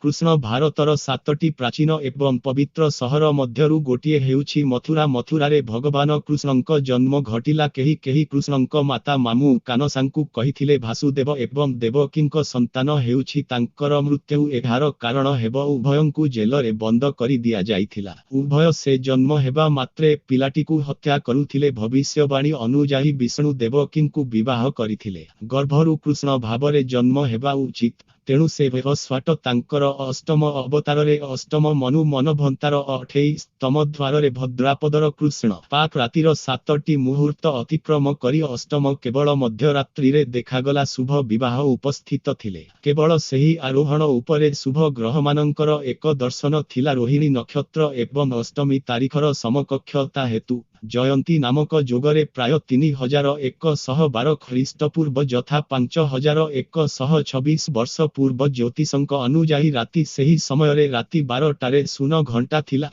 କୃଷ୍ଣ ଭାରତର ସାତଟି ପ୍ରାଚୀନ ଏବଂ ପବିତ୍ର ସହର ମଧ୍ୟରୁ ଗୋଟିଏ ହେଉଛି ମଥୁରା। ମଥୁରାରେ ଭଗବାନ କୃଷ୍ଣଙ୍କ ଜନ୍ମ ଘଟିଲା। କେହି କେହି କୃଷ୍ଣଙ୍କ ମାତା ମାମୁଁ କାନସାଙ୍କୁ କହିଥିଲେ ଭାସୁଦେବ ଏବଂ ଦେବକୀଙ୍କ ସନ୍ତାନ ହେଉଛି ତାଙ୍କର ମୃତ୍ୟୁ ଏହାର କାରଣ ହେବ। ଉଭୟଙ୍କୁ ଜେଲରେ ବନ୍ଦ କରି ଦିଆଯାଇଥିଲା। ଉଭୟ ସେ ଜନ୍ମ ହେବା ମାତ୍ରେ ପିଲାଟିକୁ ହତ୍ୟା କରୁଥିଲେ। ଭବିଷ୍ୟବାଣୀ ଅନୁଯାୟୀ ବିଷ୍ଣୁ ଦେବକୀଙ୍କୁ ବିବାହ କରିଥିଲେ। ଗର୍ଭରୁ କୃଷ୍ଣ ଭାବରେ ଜନ୍ମ ହେବା ଉଚିତ। ତେଣୁ ସେ ବୈବସ୍ୱାଟ ତାଙ୍କର ଅଷ୍ଟମ ଅବତାରରେ ଅଷ୍ଟମ ମନୁ ମନଭନ୍ତାର 28 ତମ ଦ୍ୱାରରେ ଭଦ୍ରାପଦର କୃଷ୍ଣ ପାକ ରାତିର 7ଟି ମୁହୂର୍ତ୍ତ ଅତିକ୍ରମ କରି ଅଷ୍ଟମ କେବଳ ମଧ୍ୟରାତ୍ରିରେ ଦେଖାଗଲା ଶୁଭ ବିବାହ ଉପସ୍ଥିତ ଥିଲେ। କେବଳ ସେହି ଆରୋହଣ ଉପରେ ଶୁଭ ଗ୍ରହମାନଙ୍କର ଏକ ଦର୍ଶନ ଥିଲା ରୋହିଣୀ ନକ୍ଷତ୍ର ଏବଂ ଅଷ୍ଟମୀ ତାରିଖର ସମକକ୍ଷତା ହେତୁ ଜୟନ୍ତୀ ନାମକ ଯୋଗରେ ପ୍ରାୟ 3112 ଖ୍ରୀଷ୍ଟପୂର୍ବ ଯଥା 5126 ବର୍ଷ ପୂର୍ବ ଜ୍ୟୋତିଷଙ୍କ ଅନୁଯାୟୀ ରାତି ସେହି ସମୟରେ ରାତି 12ଟାରେ 0 ଘଣ୍ଟା ଥିଲା।